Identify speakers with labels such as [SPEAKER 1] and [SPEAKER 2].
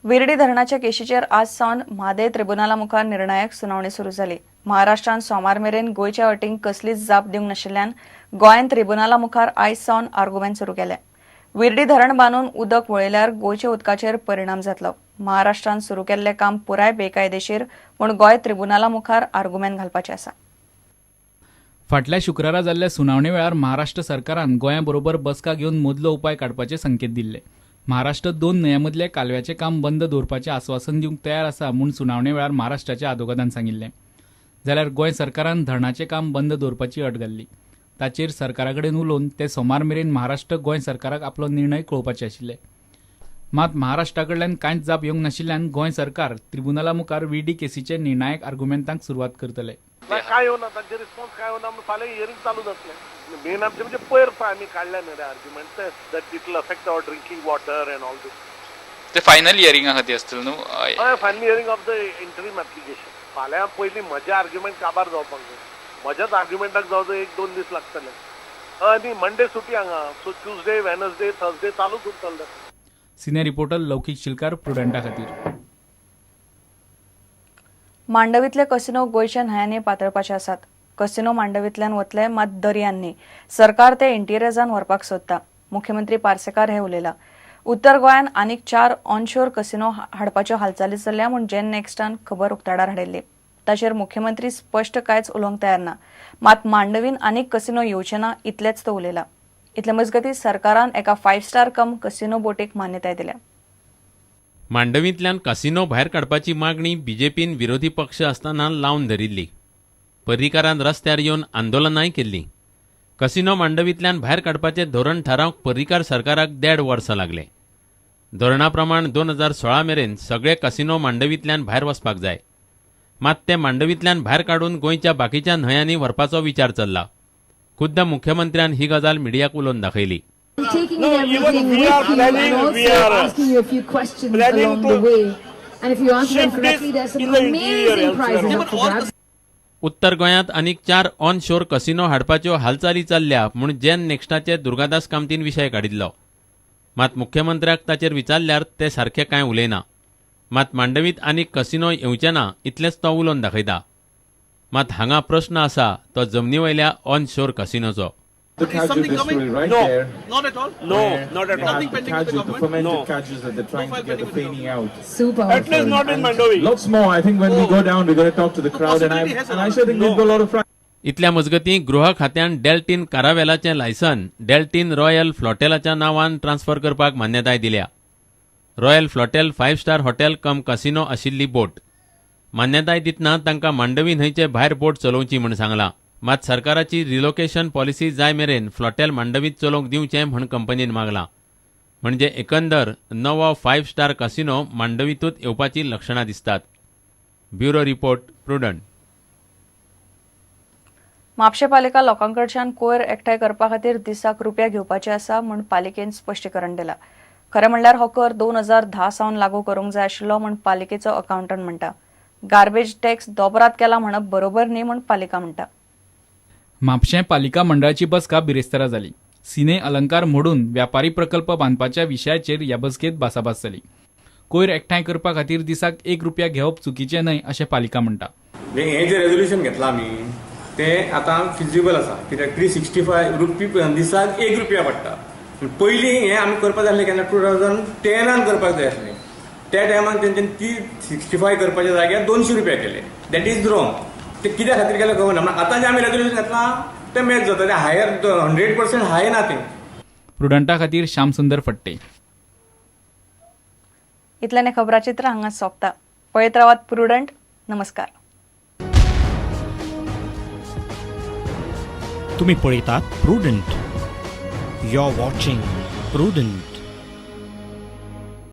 [SPEAKER 1] विर्डी धरणाच्या केशीचेर आज सावन म्हादय त्रिबुनाला मुखार निर्णायक सुनावणी सुरू जाली. महाराष्ट्रान सोमार मेरेन गोंयच्या अटींक कसलीच जाप दिवंक नाशिल्ल्यान गोंयान त्रिबुनाला मुखार आयज सावन आर्गुमेंट सुरू केले. विर्डी धरण बांदून उदक वळयल्यार गोंयच्या उदकाचेर परिणाम जातलो. महाराष्ट्रान सुरू केल्लें काम पुराय बेकायदेशीर म्हूण गोंय त्रिबुनाला मुखार आर्गुमेंट घालपाचें आसा.
[SPEAKER 2] फाटल्या शुक्रारा जाल्ल्या सुनावणे वेळार महाराष्ट्र सरकारान गोंया बरोबर बसका घेवन मदलो उपाय काडपाचे संकेत दिल्ले. महाराष्ट्र दोन न्हंयां मदले कालव्याचें काम बंद दवरपाचें आस्वासन दिवंक तयार आसा म्हूण सुनावणे वेळार महाराष्ट्राच्या आदोगादान सांगिल्लें. जाल्यार गोंय सरकारान धरणाचें काम बंद दवरपाची अट घाल्ली. ताचेर सरकारा कडेन उलोवन ते सोमार मेरेन महाराष्ट्र गोंय सरकाराक आपलो निर्णय कळोवपाचे आशिल्ले. मात महाराष्ट्रा कडल्यान कांयच जाप येवंक नाशिल्ल्यान गोंय सरकार त्रिबुनाला मुखार विडी केसीचे निर्णायक आर्गुमेंतांक सुरवात करतले.
[SPEAKER 3] ना काय येवना, तांचे रिस्पॉन्स काय येवना म्हूण फाल्यां हियरींग चालू जातलें. मेन आमचें म्हणजे पयर पळय आमी काडल्या न्ही रे argument that it will affect our drinking water and all this.
[SPEAKER 4] ते फायनल हियरिंगा खातीर आसतलें न्हू?
[SPEAKER 3] हय, final hearing of the interim application. फाल्यां पयलीं म्हजें आर्ग्युमेंट काबार जावपाक जाय. म्हज्याच आर्ग्युमेंटाक जावं एक दोन दीस लागतले. हय, आनी मंडे सुटी हांगा, सो ट्युजडे, वेनसडे, थर्सडे चालूच उरतलें.
[SPEAKER 2] सिनियर रिपोर्टर लौकीक शिलकार, प्रुडंटा खातीर.
[SPEAKER 1] मांडवीतले कसिनो गोंयच्या न्हंयांनी पातळपाचे आसात. कसिनो मांडवींतल्यान वतले, मात दर्यान न्ही. सरकार ते इंटिरियर्सान व्हरपाक सोदता, मुख्यमंत्री पार्सेकार हे उलयला. उत्तर गोंयांत आनीक 4 ऑनशोर कसिनो हाडपाच्यो हालचाली चल्ल्या म्हूण जेन नेक्स्टान खबर उक्ताडार हाडिल्ली. ताचेर मुख्यमंत्री स्पश्ट कांयच उलोवंक तयार ना. मात मांडवीन आनीक कसिनो येवचे ना इतलेंच तो उलयला. इतले मजगतीं सरकारान एका फायव्ह स्टार कम कसिनो बोटीक मान्यताय दिल्या.
[SPEAKER 5] मांडवींतल्यान कसिनो भायर काडपाची मागणी बीजेपीन विरोधी पक्ष आसतना लावन धरिल्ली. पर्रीकारान रस्त्यार येवन आंदोलनांय केल्लीं. कसिनो मांडवींतल्यान भायर काडपाचें धोरण थारावंक पर्रीकार सरकाराक देड वर्सां लागलें. धोरणा प्रमाण 2016 मेरेन सगळे कसिनो मांडवींतल्यान भायर वचपाक जाय. मात ते मांडवींतल्यान भायर काडून गोंयच्या बाकीच्या न्हंयांनी व्हरपाचो विचार चल्ला. खुद्द मुख्यमंत्र्यान ही गजाल मिडियाक उलोवन दाखयली.
[SPEAKER 6] Taking
[SPEAKER 3] No,
[SPEAKER 6] in
[SPEAKER 3] even
[SPEAKER 6] everything
[SPEAKER 3] we
[SPEAKER 6] with
[SPEAKER 3] are
[SPEAKER 6] you
[SPEAKER 3] planning,
[SPEAKER 6] and
[SPEAKER 3] we
[SPEAKER 6] also
[SPEAKER 3] are
[SPEAKER 6] asking you a few questions
[SPEAKER 3] planning
[SPEAKER 6] along the
[SPEAKER 3] to
[SPEAKER 6] way. And if you answer them
[SPEAKER 3] shift
[SPEAKER 6] correctly,
[SPEAKER 3] this
[SPEAKER 6] there's some
[SPEAKER 3] in the interior
[SPEAKER 6] amazing
[SPEAKER 3] elsewhere.
[SPEAKER 6] prizes up for grabs.
[SPEAKER 5] उत्तर गोंयांत आनीक 4 on शोर casino हाडपाच्यो हालचाली चल्ल्या म्हूण Jane नेक्स्टाचे Durgadas कामतीन विशय काडिल्लो. मात मुख्यमंत्र्याक ताचेर विचारल्यार ते सारखे कांय उलयना. मात मांडवीत आनीक कसिनो येवचे ना इतलेंच तो उलोवन दाखयता. मात हांगा प्रश्न आसा तो जमनी वयल्या ऑन शोर कसिनोचो.
[SPEAKER 7] The
[SPEAKER 8] Is
[SPEAKER 7] cashew
[SPEAKER 8] something coming?
[SPEAKER 7] distillery right
[SPEAKER 3] No.
[SPEAKER 7] there.
[SPEAKER 8] Not at all.
[SPEAKER 3] No,
[SPEAKER 7] where
[SPEAKER 3] not at
[SPEAKER 7] they
[SPEAKER 3] all.
[SPEAKER 7] have
[SPEAKER 8] Nothing
[SPEAKER 7] the
[SPEAKER 8] pending with the
[SPEAKER 7] cashew, the
[SPEAKER 8] government?
[SPEAKER 7] fermented
[SPEAKER 3] No.
[SPEAKER 7] cashews that they're trying
[SPEAKER 8] No
[SPEAKER 7] to
[SPEAKER 8] file
[SPEAKER 7] get the
[SPEAKER 8] pending with the
[SPEAKER 7] feni out.
[SPEAKER 6] Super.
[SPEAKER 3] At least not in
[SPEAKER 7] And
[SPEAKER 3] Mandovi.
[SPEAKER 7] Lots more. I think when we go down, we're going to talk to the crowd, and I,
[SPEAKER 8] possibility has
[SPEAKER 7] and I actually think we've got a lot of
[SPEAKER 5] इतल्या मजगतीं गृह खात्यान Deltin कारावेलाचें license Deltin royal फ्लॉटेलाच्या नांवान transfer करपाक मान्यताय दिल्या. Royal Flotel five star hotel cum casino आशिल्ली बोट. मान्यताय दितना तांकां मांडवी न्हंयचे भायर बोट चलोवची म्हूण सांगलां. मात सरकाराची रिलोकेशन पॉलिसी जाय मेरेन फ्लॉटेल मांडवीत चलोवंक दिवचें म्हूण कंपनीन मागलां. म्हणजे एकंदर नवो फायव्ह स्टार कसिनो मांडवीतूच येवपाची लक्षणां दिसतात. Bureau report, Prudent.
[SPEAKER 1] म्हापशें पालिका लोकांकडच्यान कोयर एकठांय करपा खातीर दिसाक रुपया घेवपाचे आसा म्हूण पालिकेन स्पश्टीकरण दिलां. खरें म्हणल्यार हो कर 2010 सावन लागू करूंक जाय आशिल्लो म्हूण पालिकेचो अकावंटंट म्हणटा. गार्बेज टॅक्स दोबरात केला म्हणप बरोबर न्ही म्हूण पालिका म्हणटा.
[SPEAKER 2] म्हापशें पालिका मंडळाची बसका बिरेस्तारा जाली. सिने अलंकार मोडून व्यापारी प्रकल्प बांदपाच्या विशयाचेर ह्या बसकेंत भासाभास जाली. कोयर एकठांय करपा खातीर दिसाक 1 रुपया घेवप चुकीचें न्हय अशें पालिका म्हणटा.
[SPEAKER 9] हें जें रेजोल्युशन घेतलां आमी तें आतां फिजिबल आसा, कित्याक 365 रुपी दिसाक 1 रुपया पडटा. पयलीं हें आमी करपाक जाय आसलें केन्ना, 2010नान करपाक जाय आसलें. त्या टायमार तेंच्यांनी 365 करपाच्या जाग्यार 200 रुपया केले. That is wrong. ते कित्या खातीर केलें खबर ना. पूण आतां जें आमी रेजोल्युशन घेतलां तें मॅच जाता. तें हायर 100% हाय ना तें.
[SPEAKER 2] प्रुडंटा खातीर श्यामसुंदर फट्टे.
[SPEAKER 1] इतल्यान खबराचित्र हांगा सोंपता. पळयत रावात प्रुडंट. नमस्कार.
[SPEAKER 10] तुम्ही पळयतात prudent. You are watching Prudent.